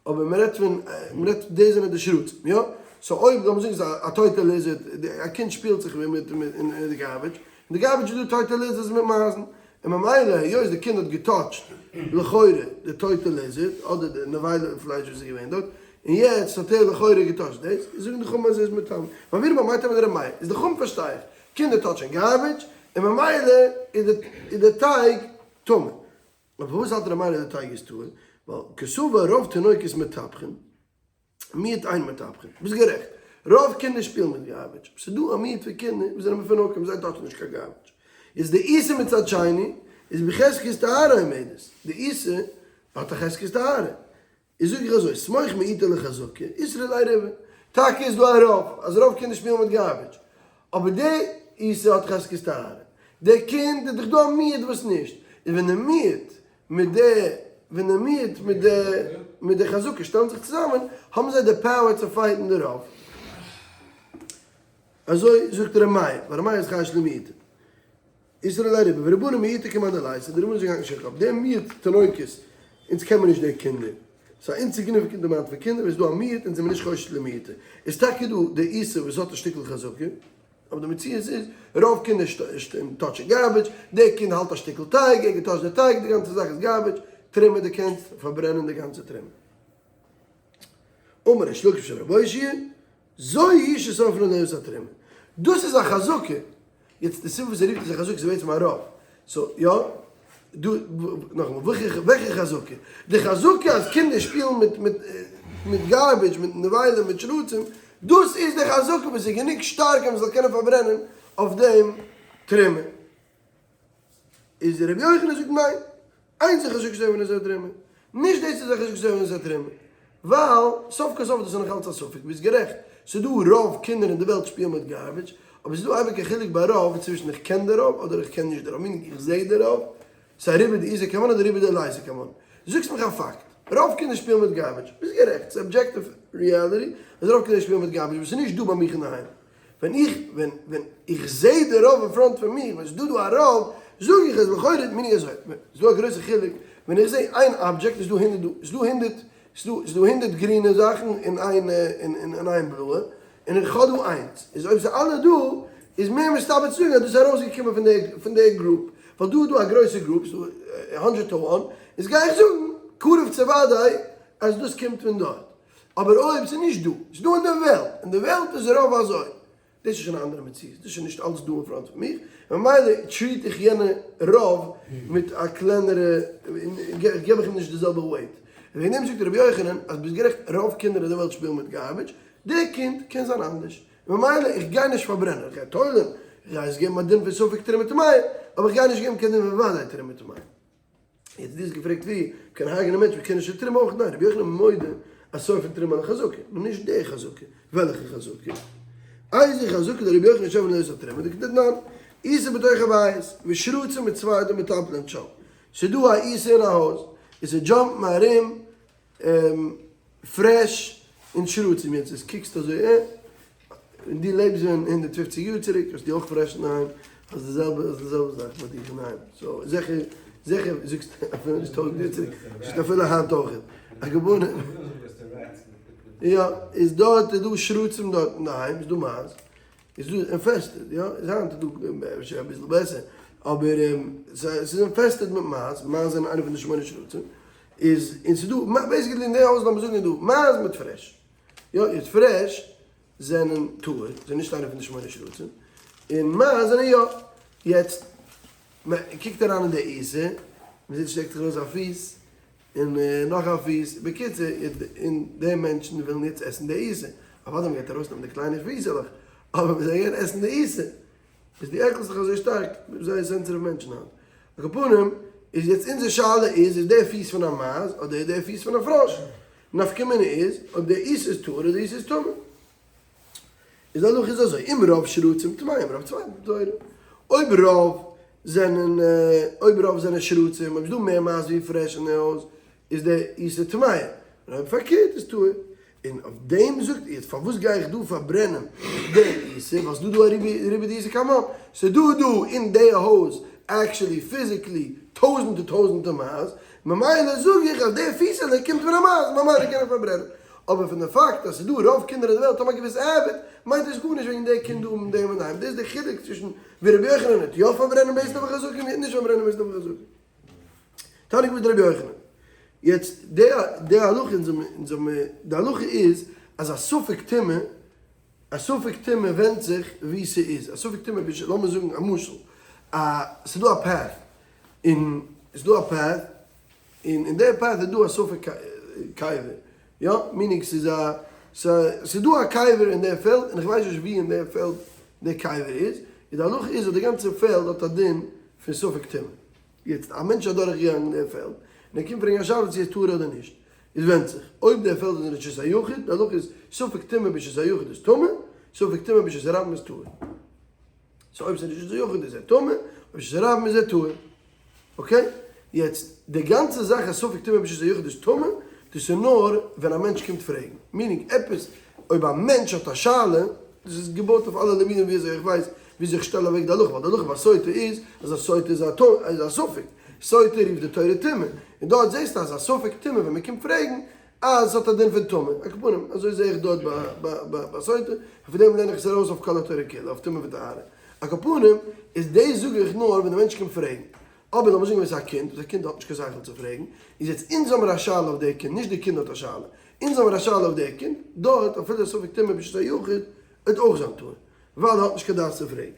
אבער מען רעדט פון, מען רעדט דאס זענען די שרצים, יא? so אויב לאמיר זאגן ס'איז א טויטע lizard, א קינד שפילט זיך מיט אין די garbage, אין די garbage איז דא טויטע lizards מיט מייזן, און ממילא היות די קינד האט גע touch ט לכאורה די טויטע lizard אדער די נבילה פלייש וואס איז געווען דארט, און יעצט האט ער לכאורה גע touch ט דאס, זאגן די חכמים אז ער איז מטמא. מעבירין בה מאי טעמא דר' מאיר, איז די חכמים פארשטיי איך, קינדער touch ען garbage, און ממילא איז די טייג טמא. אבער פארוואס האלט ר' מאיר אז די טייג איז טהור? ווייל קסבר רוב תינוקות מטפחין, מיעוט אין מטפחין. ביסט גערעכט, רוב קינדער שפילן מיט garbage, אבער ס'איז דא א מיעוט פון קינדער וואס זענען מפונקים, זיי touch ן נישט קיין garbage. איז די עיסה מצד שני איז בחזקת טהרה עומדת, די עיסה האט א חזקת טהרה, איז זאג איך אזוי, סמוך מיעוטא לחזקה, איתרע ליה רובא. טאקע איז דא א רוב, אז רוב קינדער שפילן מיט garbage. אבער די עיסה האט חזקת טהרה. די קינד איז דאך דא א מיעוט וואס נישט. איז ווען די מיעוט מיט די, ווען די מיעוט מיט די, מיט די חזקה שטעלן זיך צוזאמען, האבן זיי די power צו fight ן די רוב. אזוי זאגט ר' מאיר, ווייל ר' מאיר איז חייש למיעוטא. איתרע ליה רובא ורבנן מיעוטא כמאן דליתא, די רבנן זאגן האקן נישט קיין קאפ, די מיעוט תינוקות, אונז קען מיר נישט די קינדער, ס'איז א insignificant amount פון קינדער, ווען ס'איז דא א מיעוט אונז זעמיר נישט חושש למיעוטא, איז טאקע דא די עיסה וואס האט א שטיקל חזקה, אבער די מציאות איז רוב קינדער touch ען garbage, די קינד האלט א שטיקל טייג, ער גע touch ט די טייג, די גאנצע זאך איז garbage, תרומה די קענסט פארברענען די גאנצע תרומה. אמר ריש לקיש בשם רבי אושעיא, זו היא ששורפין עליה את התרומה. דאס איז א חזקה. יעצט די סיבה וואס ער רופט עס א חזקה איז בעצם א רוב. so יא, דא נאכאמאל, וועלכע חזקה? די חזקה אז קינדער שפילן מיט מיט מיט garbage, מיט נבילה, מיט שרצים, דאס איז די חזקה וואס איז גענוג שטארק אז מען זאל קענען פארברענען אויף דעם תרומה. איז רבי יוחנן זאגט ניין, אין זו חזקה ששורפין עליה את התרומה, נישט דאס איז א חזקה ששורפין עליה את התרומה, ווייל סוף כל סוף איז דאס נאך אלץ א ספק, ביסט גערעכט, ס'איז דא רוב קינדער אין די וועלט שפילן מיט garbage, אבער ס'איז דא אייביג א חילוק ביי רוב צווישן איך קען די רוב אדער איך קען נישט די רוב, meaning איך זעה די רוב, ס'איז א רובא דאיתא כמאן אדער רובא דליתא כמאן. זאגסט מיך א פאקט, רוב קינדער שפילן מיט garbage, ביסט גערעכט, ס'איז objective reality אז רוב קינדער שפילן מיט garbage, אבער ס'איז נישט דא ביי מיך אינדערהיים. ווען איך ווען ווען איך זעה די רוב אין front פון מיר, ווען ס'איז דא דא א רוב, זאג איך אז לכאורה מיין איך אזוי, ס'איז דא א גרויסע חילוק, ווען איך זעה איין object איז דא הונדערט דא, איז דא הונדערט, איז דא איז דא הונדערט גרינע זאכן און איין און איין בלויע, און איך האב דא איינס, איז אויב ס'איז אלע דא, איז מער מסתבר צו זאגן אז דאס איז ארויסגעקומען פון די פון די group, ווייל דא איז דא א גרויסע group, ס'איז דא הונדערט to one, איז גיי איך זאגן קרוב צו וודאי אז דאס קומט פון דארט. אבער אויב ס'איז נישט דא, ס'איז דא אין די וועלט, אין די וועלט איז רוב אזוי, דאס איז שוין א אנדערע מציאות, דאס איז שוין נישט אלץ דא אין front פון מיך, ממילא treat איך יענע רוב מיט א קלענערע, געב איך אים נישט די זעלבע weight. וועגן דעם זאגט רבי יוחנן אז ביסט גערעכט רוב קינדער אין די וועלט שפילן מיט garbage, די קינד קען זיין אנדערש, ממילא איך גיי נישט פארברענען, איך גיי טובל'ען, איך גיי עס געבן א דין פון ספק תרומה טמאה, אבער איך גיי נישט געבן קיין דין פון ודאי תרומה טמאה. יעצט דו האסט געפרעגט ווי מ'קען הרג'נען א מענטש מ'קען נישט תרומה אויך ניין רבי יוחנן מודה אז שורפין תרומה לחזקה נאר נישט די חזקה וועלכע חזקה איזה חזקה דרבי יוחנן שורפין עליה את התרומה דכדתנן עיסה בתוך הבית ושרצים וצפרדעים מטפלין שם ס'דא א עיסה אין א הויז און ס' jump ן ארום פרעש און שרצים יעצט עס קוקסט אזוי אה ווען דו לעבסט ווען 150 יאר צוריק האסטו אויך פרעש אינדערהיים האסט די זעלבע האסט די זעלבע זאך ביי דיך אינדערהיים so זיכער זיכער זאגסט אפילו נישט טויזנט יאר צוריק זאגסט אפילו היינט אויך א געבוירענע יא איז דארט איז דא שרצים דארט אינדערהיים איז דא מייז איז דא infested יא איז היינט איז דא אפשר אביסל בעסער אבער ס'איז infested מיט מייז מייז זענען איינע פון די שמונה שרצים איז און ס'איז דא basically אין די הויז לאמיר זאגן איז דא מייז מיט פרעש יא איז פרעש זענען טהור זענען נישט איינע פון די שמונה שרצים און מייז זענען יא יעצט. מען קוקט אריין אין די עיסה, מען זעט שטעקט זיך ארויס א פיס, און נאך א פיס, בקיצור, און די מענטשן ווילן יעצט עסן די עיסה, אוודאי מען גייט ארויסנעמען די קליינע פיסעלעך, אבער מען זאל גיין עסן די עיסה, איז דו עקלסט דיך אזוי שטארק, זייער sensitive מענטשן היינט. על כל פנים, איז יעצט אונזער שאלה איז, איז דער פיס פון א מייז אדער איז דער פיס פון א פראש? נפקא מינה איז, אויב דער עיסה איז טהור אדער עיסה איז טמא. איז די הלכה איז אזוי, אם רוב שרצים טמאים רוב טמאים טהורים. אויב רוב זענען אויב רוב זענען שרצים, אויב איז דא מער מייז ווי פרעש אין די הויז, איז די עיסה טמאה, און אויב פארקערט איז טהור. און אויף דעם זאגט איר, פארוואס גיי איך דא פארברענען די עיסה, ווייל ס'דא דא א ריבוי דעיסה קאמאן, ס'דא דא אין די הויז actually physically טויזענטער טויזענטער מייז, ממילא זאג איך אז די פיסעלע קומט פון א מייז, ממילא קען איך פארברענען. אבער פון די פאקט אז ס'דא רוב קינדער אין די וועלט האבן א געוויסע habit, מיינט דאס גארנישט וועגן די קינד דא און דעם אינדערהיים, דאס איז די חילוק צווישן ווי רבי יוחנן האט יא פארברענען בעיסד אויף א חזקה און נישט פארברענען based אויף א חזקה. תניא כוותיה דרבי יוחנן. יעצט די די הלכה אונז אונז די הלכה איז אז א ספק טומאה א ספק טומאה ווענדט זיך ווי ס'איז א ספק טומאה בש לאמיר זאגן א משל א ס'דא א path און ס'דא א path און אין די path איז דא א ספק קבר יא meaning ס'איז א ס'איז דא א קבר אין די פעלד און איך ווייס נישט ווי אין די פעלד די קבר איז איז די הלכה איז אז די גאנצע פעלד האט א דין פון ספק טומאה. יעצט, א מענטש איז אדורך געגאנגען אין דער פעלד, און ער קומט פרעגן א שאלה צו עס טהור אדער נישט, איז ווענדט זיך, אויב דער פעלד איז אין רשות היחיד, די הלכה איז, ספק טומאה ברשות היחיד איז טמא, ספק טומאה ברשות הרבים איז טהור. so אויב ס'איז רשות היחיד איז ער טמא, אויב רשות הרבים איז ער טהור. okay? יעצט, די גאנצע זאך אז ספק טומאה ברשות היחיד איז טמא, דאס איז נאר ווען א מענטש קומט פרעגן. meaning, עפעס, אויב א מענטש האט א שאלה, דאס איז געבויט אויף אלע לימודים ווי אזוי איך ווייס וויאזוי איך שטעל אוועק די הלכה, ווייל די הלכה ביי סוטה איז אז א סוטה איז א ספק, סוטה רופט די תורה טומאה, און דארט זעסטו אז א ספק טומאה ווען מען קומט פרעגן אז עס האט א דין פון טומאה, על כל פנים אזוי זע איך דארט ביי סוטה, און פון דעם לערן איך עס ארויס אויף כל התורה כולה, אויף טומאה וטהרה, על כל פנים איז דאס זאג איך נאר ווען די מענטש קומט פרעגן, אבער לאמיר זאגן ווען עס איז א קינד, וואס א קינד האט נישט קיין שכל צו פרעגן, איז יעצט אונז האמיר א שאלה אויף די קינד, נישט די קינד האט א שאלה, אונז האמיר א שאלה אויף די קינד, דארט אפילו ספק טומאה ברשות היחיד וועט אויך זיין טהור, ווייל ער האט נישט קיין דעת צו פרעגן.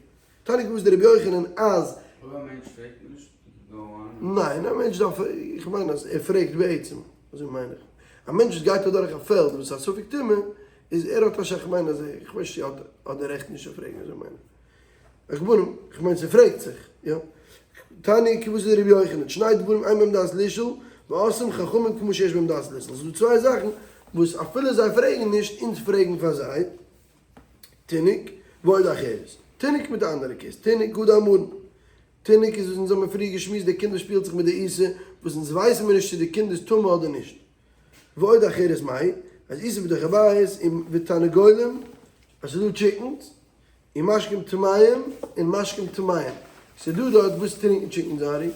תניא כוותיה דרבי יוחנן אז. אויב א מענטש פרעגט נישט, go on. ניין, א מענטש דארף, איך מיין אז ער פרעגט בעצם, אזוי מיין איך. א מענטש וואס גייט אדורך א פעלד וואס איז א ספק טומאה, איז ער האט א שאלה, איך מיין אז ער, איך ווייס נישט צו ער האט די רעכט נישט צו פרעגן, אזוי מיין איך. על כל פנים, איך מיין ס'פרעגט זיך, יא. תניא כוותיה דרבי יוחנן, שני דברים אין בהם דעת לשאול, ועשאום חכמים כמו שיש בהם דעת לשאול. ס'איז דא צוויי זאכן וואס אפילו זיי פרעגן נישט, אונז פרעגן פאר זיי. תינוק, ועוד אחרת. תינוק מיט א אנדערע case. תינוק הא דאמרן. תינוק איז וואס אונז האבן פריער געשמועסט, די קינד וואס שפילט זיך מיט די עיסה, וואס אונז ווייסן מיר נישט צו די קינד איז טמא אדער נישט. ועוד אחרת מאי, אז עיסה בתוך הבית, און ותרנגולים, אז ס'איז דא chickens, און משקים טמאים און משקים טמאים. ס'איז דא דארט וואס טרינקן chickens ארי?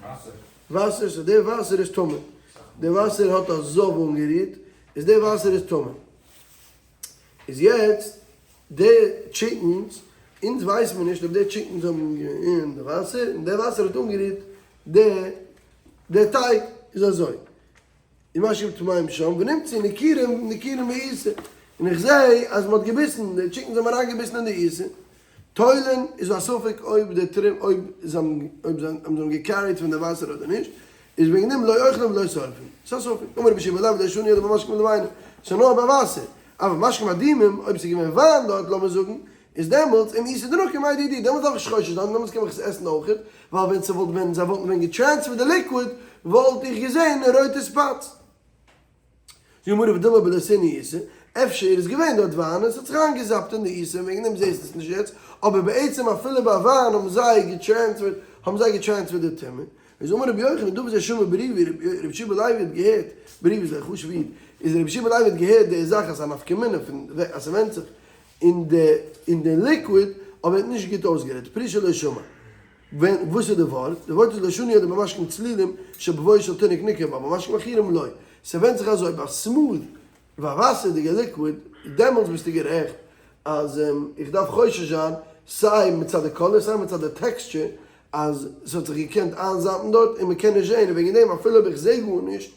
וואסער. וואסער, so די וואסער איז טמא. די וואסער האט א זב אנגערירט, איז די וואסער איז טמא. איז יעצט די chickens, אונז ווייסן מיר נישט אויב די chickens האבן אין די וואסער, און די וואסער האט אנגערירט די די טייג, איז אזוי. ומשקים טמאים שם ונמצאו ניכורים ניכורים בעיסה, און איך זעה אז מען האט געביסן, די chickens האבן אריינגעביסן אין די עיסה, תולין איז א ספק אויב די טרים אויב זיי האבן אויב זיי האבן גע carry ט פון די וואסער אדער נישט, איז וועגן דעם לא אוכלים ולא שורפים, ס'איז א ספק, אמר רבי יהושע בן לוי לא שנו אלא במשקים לבנים, ס'איז נאר ביי וואסער, אבל משקים אדומים, אויב ס'איז געווען וויין דארט לאמיר זאגן, איז דעמאלטס אם עיסה דנקר מאי דידי, דעמאלטס דארף איך נישט חושש זיין, דעמאלטס קען איך עס עסן אויכעט, ווייל ווען ס'וואלט ווען זיי וואלטן ווען גע transfer ט די liquid וואלט איך געזען רויטע spots. זאגט גמרא ודילמא בלא תינהו עיסה, אפשר איז געווען דארט וויין און ס'האט זיך איינגעזאפט אין די עיסה און וועגן דעם זעסטו עס נישט יעצט, אבער בעצם אפילו ביי וויין האבן זיי גע transfer ט האבן זיי גע transfer ט די טומאה. איז אמר רבי יוחנן דבר זה שמע בריבי, רבי יהושע בן לוי האט געהערט, בריבי איז א חשוב'ע איד, איז רבי יהושע בן לוי האט געהערט די זאך אז א נפקא מינה פון אז ס'ווענדט זיך אין די אין די liquid, אבער ער האט נישט גוט אויסגערעדט, פירושו לא שמע. ווען וואס איז די ווארט? די ווארט איז לא שנו אלא במשקים צלולים שבבואו של תינוק ניכר בה, במשקים עכורים לא. ס'ווענדט זיך אזוי, ביי smooth ביי וואסערדיגע liquid, דעמאלטס ביסטו גערעכט אז איך דארף חושש זיין סיי מצד די color סיי מצד די texture אז ס'האט זיך געקענט איינזאפן דארט און מ'קען נישט זעהן און וועגן דעם אפילו אויב איך זעה גארנישט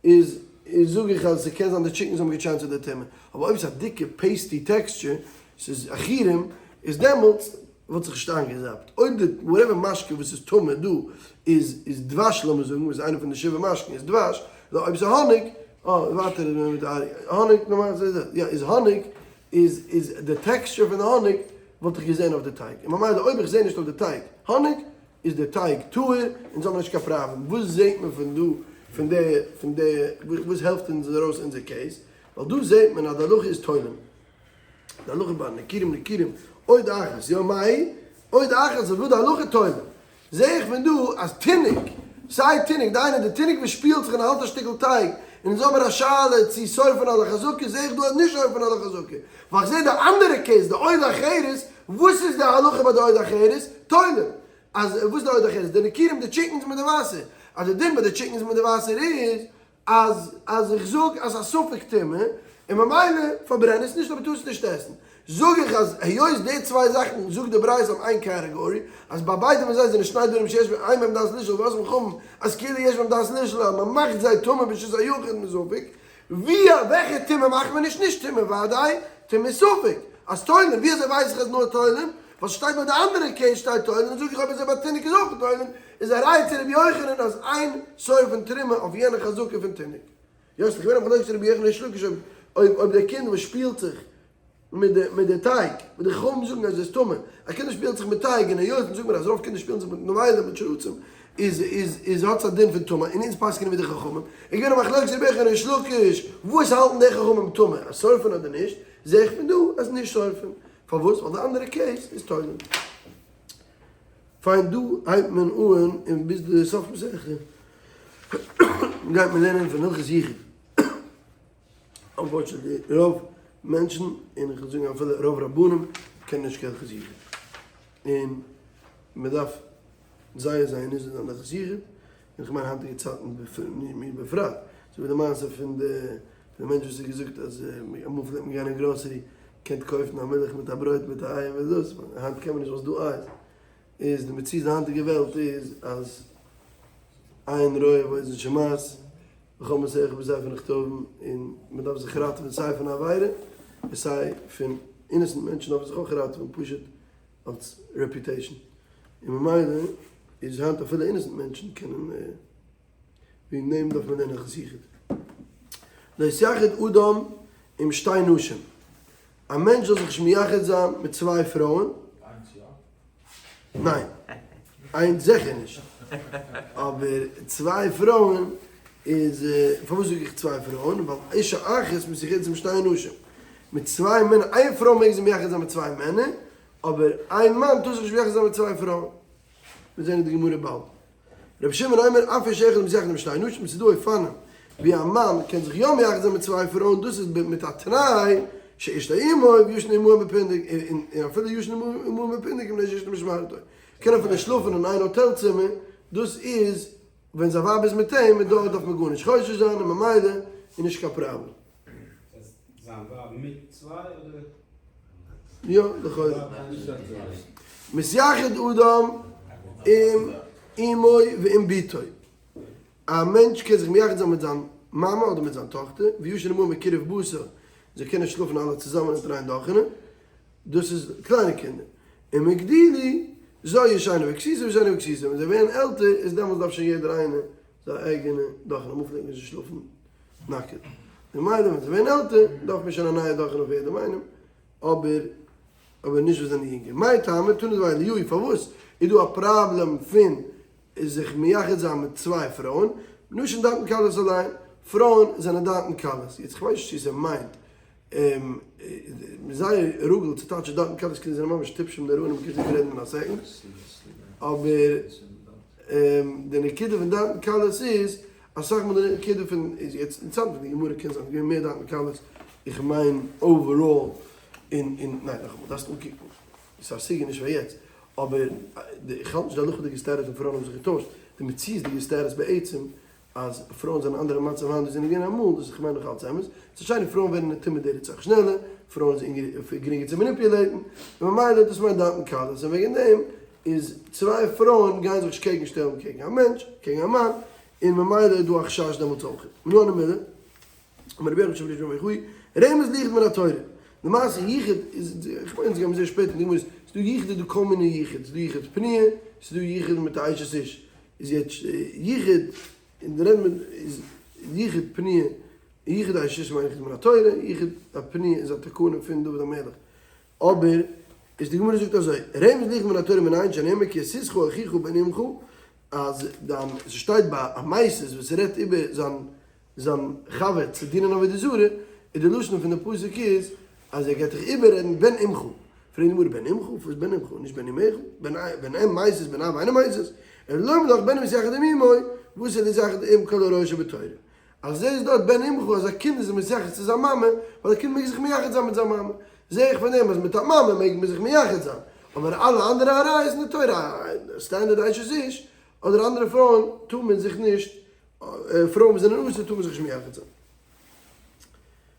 איז איז זאג איך אז ס'קען זיין די chickens האבן גע transfer ט די טומאה, אבער אויב ס'איז א דיקע pasty texture, ס'איז עכורים, איז דעמאלטס. וואלט זיך נישט איינגעזאפט. אויב די whatever משקה וואס איז טמא דא איז איז דבש לאמיר זאגן וואס איז איינע פון די שבעה משקין איז דבש, אויב ס'איז האניג, אה ווייטער איז מען מיט די האניג נארמאל יא איז האניג איז איז די texture פון די האניג וואלט איך געזען אויף די טייג און ממילא אויב איך זע נישט אויף די טייג האניג איז די טייג טהור אונז האבן נישט קיין פראבלעם. וואס זעט מען פון דא פון די פון די וואס העלפט אונז ארויס אונזער case ווייל דא זעט מען אז די הלכה איז תולין. די הלכה ביי נקירים נקירים עוד אחת יא מאי עוד אחת איז וואס די הלכה תולין זעה איך פון דא אז תינוק סיי תינוק דהיינו די תינוק וואס שפילט זיך און האלט א שטיקל טייג און אונז האמיר א שאלה צו שורפין על החזקה זעה איך דא אז נישט שורפין על החזקה ווייל איך זעה די אנדערע case די עוד אחרת וואס איז די הלכה ביי די עוד אחרת תולין אז וואס איז די עוד אחרת די נקירים די chickens מיט די וואסער אז די דין ביי די chickens מיט די וואסער איז אז אז איך זאג אז א ספק טומאה, און ממילא פארברען עס נישט אבער טאר עס נישט עסן, זאג איך אז היות די צוויי זאכן זאגט די ברייתא האבן איין category, אז ביי ביידע פון זיי זענען שני דברים שיש בהם אין בהם דעת לשאול ואסרו חכמים אז כאילו יש בהם דעת לשאול אז מען מאכט זיי טמא ברשות היחיד מספק, ווי וועלכע טומאה מאכט מען נישט נישט טומאה ודאי, טומאה ספק, אז תולין, ווי אזוי ווייס איך אז נאר תולין? ווייל ס'שטייט ביי די אנדערע case שטייט תולין, זאג איך אויב אזוי ביי תינוק איז אויך תולין, איז א ראיה צו רבי יוחנן אז אין שורפין תרומה אויף יענע חזקה פון תינוק. יא ס'איז געווען א מחלוקת רבי יוחנן ריש לקיש אויב אויב דער קינד וואס שפילט זיך מיט די מיט די טייג, וואס די חכמים זאגן אז עס איז טמא, א קינד וואס שפילט זיך מיט טייג און היות אונז זאגן מיר אז רוב קינדער שפילן זיך מיט נבילה מיט שרצים איז איז איז האט עס א דין פון טמא און אונז פסק'נען ווי די חכמים, איז געווען א מחלוקת רבי יוחנן ריש לקיש וואס האלטן די חכמים טמא אז שורפין אדער נישט, זעה איך פון דא אז נישט שורפין. פארוואס? ווייל די אנדערע case איז תולין. פיין דא הייבט מען אן און ביז די סוף מסכתא גייט מען לערנען פון הלכות יחוד. Unfortunately רוב מענטשן און איך וועל זאגן אפילו רוב רבנים קענען נישט קיין הלכות יחוד. און מען דארף זייער זייער נזהר זיין הלכות יחוד. און כ'מיין היינטיגע צייטן בפרט. אזוי ווי די מעשה פון די די מענטש וואס האט געזאגט אז אמאל פלעגט מען גיין אין גראסערי קענט קויפן א מילך מיט א ברויט מיט א איי און דאס, היינט קען מען נישט ווייל ס'איז דא אייז. איז די מציאות די היינטיגע וועלט איז אז עין רואה ואוזן שומעת וכל מעשיך בספר נכתבים און מען דארף זיך ראטעווען סיי פון עבירה און סיי פון innocent מענטשן דארף מען זיך אויך ראטעווען פשוט אלס reputation און ממילא איז היינט אפילו innocent מענטשן קענען וועגן דעם דארף מען לערנען הלכות יחוד. לא יתייחד אדם עם שתי נשים, א מענטש זאל זיך נישט מייחד זיין מיט צוויי פרויען. איינס יא? ניין, איינס זיכער נישט, אבער צוויי פרויען איז, פארוואס זאג איך צוויי פרויען? ווייל אשה אחת מתייחדת עם שתי אנשים, מיט צוויי מענער, איין פרוי מעג זיך מייחד זיין מיט צוויי מענער, אבער איין מאן טאר זיך נישט מייחד זיין מיט צוויי פרויען. מיר זעען אין די גמרא באלד. רבי שמעון אומר אף איש אחד מתייחד עם שתי נשים, ס'איז דא אופנים ווי א מאן קען זיך יא מייחד זיין מיט צוויי פרויען, דאס איז מיט א תנאי שאשתו עמו וישן עמה בפונדק, און אפילו ישן עמה בפונדק מפני שאשתו משמרתו, קען אפילו שלאפן אין איין האטעל צימער, דאס איז ווען זיין ווייב איז מיט אים, און דארט דארף מען גארנישט חושש זיין און ממילא איז נישט קיין פראבלעם. זיין ווייב מיט צוויי אדער? יא, לכאורה. מתייחד אדם עם אמו ועם בתו. א מענטש קען זיך מייחד זיין מיט זיין מאמע אדער מיט זיין טאכטער, וישן עמהם בקירוב בשר, זיי קענען שלאפן אלע צוזאמען אונטער איין דאכענע, דאס איז קליינע קינדער. אם הגדילו, זו ישנה בכסותה וישנה בכסותה, ווען זיי ווערן עלטער איז דעמאלטס דארף שוין יעדער איינער זיין אייגענע דאכענע, אמאל פלעגט מען נישט שלאפן נאקעט. ממילא ווען זיי ווערן עלטער דארף מען שוין א נייע דאכענע פאר יעדעם איינעם, אבער אבער נישט ווען זיי זענען יונגער. מאי טעמא תנא דבי אליהו פארוואס איז דא א פראבלעם פון זיך מייחד זיין מיט צוויי פרויען? נשים דעתן קלות עליהן, פרויען זענען דעתן קלות. יעצט כ'ווייס נישט צו ס'מיינט זייער רגיל צו טייטשן דעתן קלות כאילו זיי זענען ממש טיפשים נאראנים מ'קען זיי רעדן אין א second, אבער די נקודה פון דעתן קלות איז אסאך מאל די נקודה פון איז יעצט אינטערסאנט פון די גמרא קען זיין געווען מער דעתן קלות איך מיין overall און און ניין נאכאמאל דארפסט אנקוקן ס'איז א סוגיא נישט פאר יעצט אבער איך האלט נישט די הלכה'דיגע status פון פרויען האבן זיך געטוישט די מציאות'דיגע status בעצם אז פרויען זענען אנדערע מצב היינט ווי זענען געווען אמאל דאס איז כ'מיין נאך אלץ אמת ס'איז שיין פרויען ווערן intimidated סאך שנעלער פרויען זענען גרינגער צו manipulate ן און ממילא דאס מיינט דעתן קלות און וועגן דעם איז צוויי פרויען גייען זיך נישט קעגן שטעלן קעגן א מענטש, קעגן א מאן, און ממילא איז דא א חשש דעמאלטס אויך. מנא הני מילי, אמר רבי יוחנן בשם רבי יוחאי, רמז ליחוד מן התורה. למעשה יחוד איז, איך מיין אונז גיימיר זעהן שפעטער אין די גמרות, ס'איז ס'איז דא יחוד איז דא כל מיני יחוד, ס'איז דא יחוד פנויה, ס'איז דא יחוד מיט א אשת איש, איז יעצט יחוד און די רעדן איז יחוד פנויה, יחוד אשת איש מיין איך איז מן התורה, יחוד הפנויה איז א תקנה פון דוד המלך, אבער איז די גמרא זאגט אזוי, רמז ליחוד מן התורה מנין שנאמר כי יסיתך אחיך בן אמך, אז דיין, ס'שטייט ביי א מסית וואס רעדט איבער זיין זיין חבר צו דינען עבודה זרה, איז די לשון פון די פסוק איז אז ער גייט דיך איבעררעדן בן אמך, פרעגט די גמרא בן אמך? וואס בן אמך? נישט בן אמך? בן אם מסית בן אב אינו מסית? אלא לומר לך בן המתייחד עם אמו, וואס איז להתייחד עם כל עריות שבתורה? אז זעהסט דארט בן אמך אז א קינד איז מתייחד צו זיין מאמע, ווייל א קינד מעג זיך מייחד זיין מיט זיין מאמע, זעה איך פון דעם אז מיט א מאמע מעג מען זיך מייחד זיין, אבער אלע אנדערע עריות אין די תורה, סטענדערד אשת איש, אדער אנדערע פרויען טאר מען זיך נישט פרויען וואס זענען אסור טאר מען זיך נישט מייחד זיין.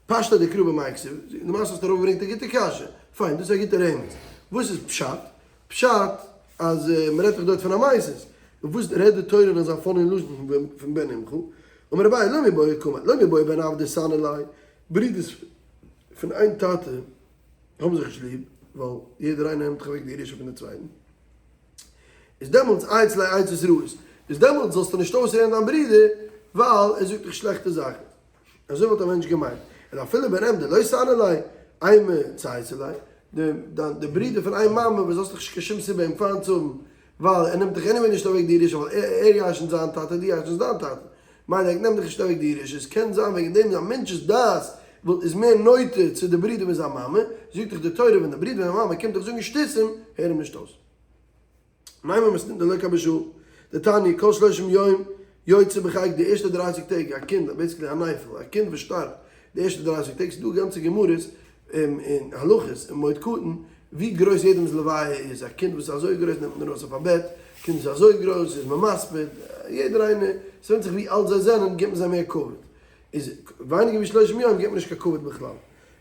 פשטא דקרא במאי כתיב, למעשה האסטו ארויפגעברענגט א גוטע קשיא, פיין דאס איז א גוטע רמז, וואס איז פשט? פשט אז מען רעדט דאך דארט פון א מסית, און וואס רעדט די תורה אין אזא funny לשון פון בן אמך? אמר אביי לא מיבעיא קאמר, לא מיבעיא בן אב דסני ליה, ברידערס פון איין טאטע האבן זיך נישט ליב, ווייל יעדער איינער נעמט זיך אוועק די ירושה פון די צווייטן. איז דעמאלטס ייעץ ליה עצות רעות, איז דעמאלטס זאלסטו נישט אויסהערן דיין ברודער, ווייל ער זאגט דיך שלעכטע זאכן. אזוי וואלט א מענטש געמיינט. און אפילו בן אם דלא סני ליה, אימא צייתי ליה, די ברודער פון איין מאמע וואס האסט נישט קיין שום סיבה אים פיינט צו האבן, ווייל ער נעמט דיך anyway נישט אוועק די ירושה, ווייל ער ירשנ'ט זיין טאטע, דו ירשנסט דיין טאטע. מילא ער נעמט דיך נישט אוועק די ירושה, עס קען זיין וועגן דעם א מענטש'ס דעת איז מער נוטה צו די ברודער פון זיין מאמע, זאגט דיך די תורה ווען די ברודער פון דיין מאמע קומט דיך זאגן שטותים, הער אים נישט אויס. נימא מתניתין דלא כאבא שאול, דתניא, כל שלושים יום יוצא בחיק די ערשטע דרייסיג טעג א קינד, basically א נפל, א קינד וואס שטארבט די ערשטע דרייסיג טעג, ס'איז דא גאנצע גמרות און הלכות אין מועד קטן ווי גרויס יעדעמ'ס לוויה איז, א קינד וואס איז אזוי גרויס נעמט מען ארויס אויף א בעט, א קינד וואס איז אזוי גרויס איז מען מספיד, יעדער איינער, ס'ווענדט זיך ווי אלט זיי זענען גיבט מען זיי מער כבוד, איז ווייניגער ווי שלושים יום גיבט מען נישט קיין כבוד בכלל,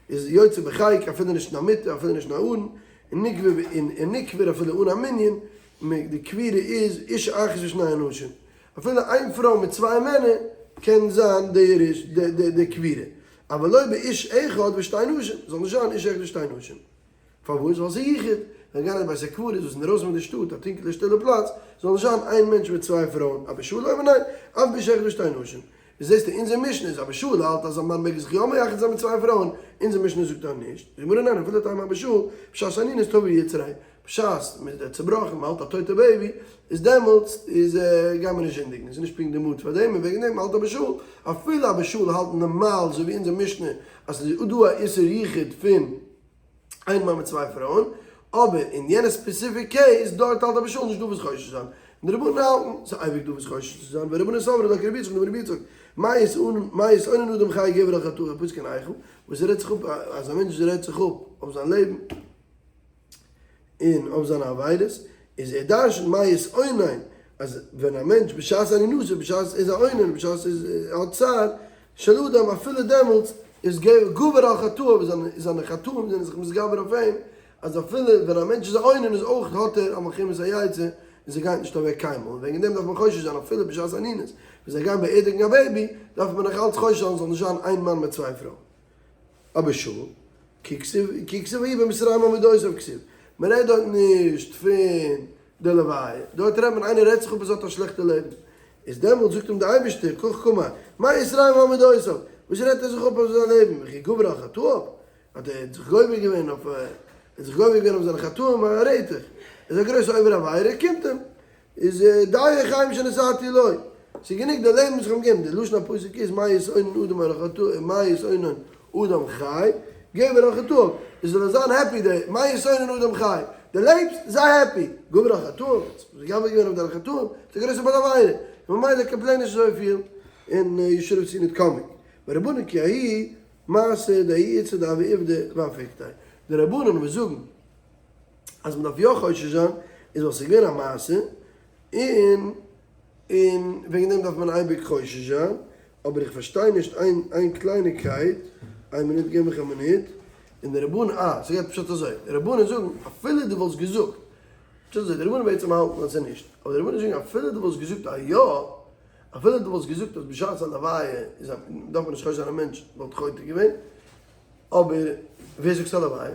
איז יוצא בחיק אפילו נישט אין א מיטה אפילו נישט אין א ארון, און נקבר און נקבר אפילו אן א מנין, די קבירה איז אישה אחת ושני אנשים, אפילו איין פרוי מיט צוויי מענער קען זיין די ירוש די קבירה, אבל לא באיש אחד ושתי נשים, זאל נישט זיין איש אחד ושתי נשים. פארוואס? ווייל ס'איז יחוד. זיי גייען אין בית הקברות וואס איז אינדערויסן פון די שטאט, א טונקעלע שטילע פלאץ, זאל נישט זיין איין מענטש מיט צוויי פרויען, אבא שאול אומר ניין, אף באיש אחד ושתי נשים. איז זעסטו אונזער משנה איז אבא שאול האלט אז א מאן מעג זיך יא מייחד זיין מיט צוויי פרויען, אונזער משנה זאגט אז נישט. די גמרא ניין, אפילו טעמא אבא שאול, בשעת אנינות תבוא יצריה, בשעת מען איז צובראכן, מען האלט א טויטע baby, איז דעמאלטס איז גייט מען נישט זינדיגן, עס איז נישט פונקט די mood פאר דעם, און וועגן דעם האלט אבא שאול, אפילו אבא שאול האלט נארמאל אזוי ווי אונזער משנה אז עס איז דא א איסור יחוד פון איין מאן מיט צוויי פרויען, אבער אין יענע specific case דארט האלט אבא שאול נישט דא וואס חושש זיין, און די רבנן האלטן ס'איז אייביג דא וואס חושש צו זיין, ורבנן סברי לה כרבי יצחק דאמר רבי יצחק, מה יתאונן אדם חי גבר על חטאיו פסוק אין איכה, וואס רעדט זיך אפ אז א מענטש רעדט זיך אפ אויף זיין לעבן און אויף זיינע עבירות, איז ער דרשנ'ט מה יתאונן אז ווען א מענטש בשעת אנינותו בשעת ער איז א אונן בשעת ער האט צער של אדם אפילו דעמאלטס איז גובר על חטאיו זיינע חטאים זענען זיך מתגבר אויף אים, אז אפילו ווען א מענטש איז א אונן איז אויך האט ער א מלחמת היצר און ס'גייט נישט אוועק קיינמאל, און וועגן דעם דארף מען חושש זיין אפילו בשעת אנינות ווען זיי גייען באערדיגן א baby דארף מען נאך אלץ חושש זיין ס'זאל נישט זיין איין מאן מיט צוויי פרויען. אבא שאול, כי כתיב ויהי במצרים על מדותיו כתיב, מען רעדט דארט נישט פון די לוויה, דארט רעדט מען איינער רעדט זיך אפ אז ער האט א שלעכטע לעבן, איז דעמאלט זאגט אים די אייבערשטער, כך קאמר, מה יתרעם על מדותיו, וואס רעדט ער זיך אפ אויף זיין לעבן, וכי גבר על חטאיו, האט ער זיך גובר געווען אויף, ער האט זיך גובר געווען אויף זיינע חטאים, א רעדט זיך, ער איז א גרויסע עובר עבירה, קומט אים, איז די חיים שנתתי לו, ס'איז גענוג די לעבן וואס איך האב אים געגעבן, די לשון הפסוק איז מה יתאונן אדם על חטאו, מה יתאונן אדם חי, גבר על חטאיו, איז זאל ער זיין happy די, מה יתאונן אדם חי, די לעבסט, זיי happy, גבר על חטאיו, האסט גובר געווען אויף דיינע חטאים, ביסט א גרויסע בעל עבירה, און ממילא complain נישט אזויפיל, און you should have seen it coming. ורבנן כי ההיא מעשה דההיא איתתא דהוה עובדא ואפיקתיה, די רבנן וואס זאגן אז מען דארף יא חושש זיין איז ווייל ס'איז געווען א מעשה און און וועגן דעם דארף מען אייביג חושש זיין, אבער איך פארשטיי נישט איין איין קלייניקייט, איין מינוט געב מיך א מינוט, און די רבנן אה ס'גייט פשט אזוי, די רבנן זאגן אפילו דו וואלסט געזאגט, פשט אזוי, די רבנן בעצם האלטן אז ס'איז נישט, אבער די רבנן זאגן אפילו דו וואלסט געזאגט אז יא, אפילו דו וואלסט געזאגט אז בשעת א לוויה איז א דארף מען נישט חושש זיין א מענטש וואלט חוטא געווען, אבער ווער זאגט ס'איז א לוויה?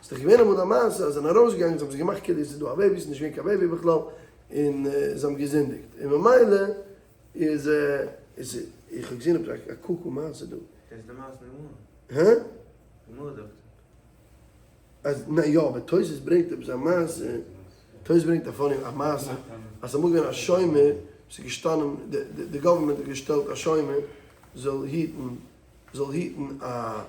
ס'איז דאך געווען אמאל א מעשה אז זיי זענען ארויסגעגאנגען, זיי האבן זיך געמאכט כאילו עס איז דא א baby, ס'איז נישט געווען קיין baby בכלל, און זיי האבן געזינדיגט, און ממילא איז איז איך האב געזען עפעס א קוקו מעשה דא. דאס איז די מעשה אין גמרא. הא? גמרא זאגט. אז ניין יא אבער תוס' ברענגט עפעס א מעשה, תוס' ברענגט א funny א מעשה אז ס'אמאל געווען א שומר וואס איז געשטאנען די government האט געשטעלט א שומר זאל היטן זאל היטן א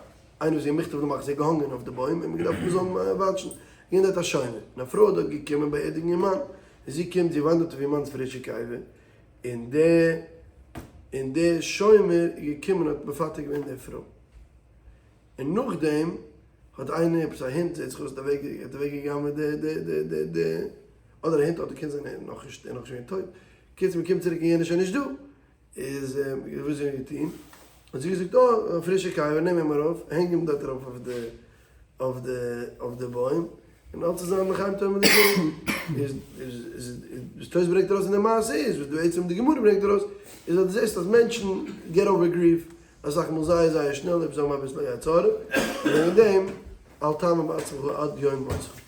איינער וואס איז געווען מכתב למלכות איז געהאנגען אויף די בוים און מ'געדארפט מ'זאל אים watch ן, געווען דארט א שומר און א פרוי איז דארט געקומען באערדיגן איר מאן און זי קומט זי וואנדערט אויף איר מאנ'ס פרישע קבר און די און די שומר איז געקומען האט מפתה געווען די פרוי. און נאכדעם האט איינער עפעס א הונט זעהט זיך אויס האט אוועק האט אוועק געגנבעט די די די די די אדער א הונט אדער קען זיין ער נאך נישט ער נאך נישט געווען טויט קיצור מען קומט צוריק און יענער איז שוין נישט דא איז וואס זי האט געטון האט זי געזאגט אה א פרישע קבר נעם אים ארויף הענג אים דארט ארויף אויף די אויף די אויף די בוים און אלץ איז זיין לחיים טובים ולברכה איז איז איז וואס תוס' ברענגט ארויס אין די מעשה איז וואס בעצם די גמרא ברענגט ארויס איז אז דו זעסט אז מענטשן get over grief אסאך מאל זייער זייער שנעל אויב זיי האבן אביסל א יצר הרע, און וועגן דעם אל תאמין בעצמך עד יום מותך.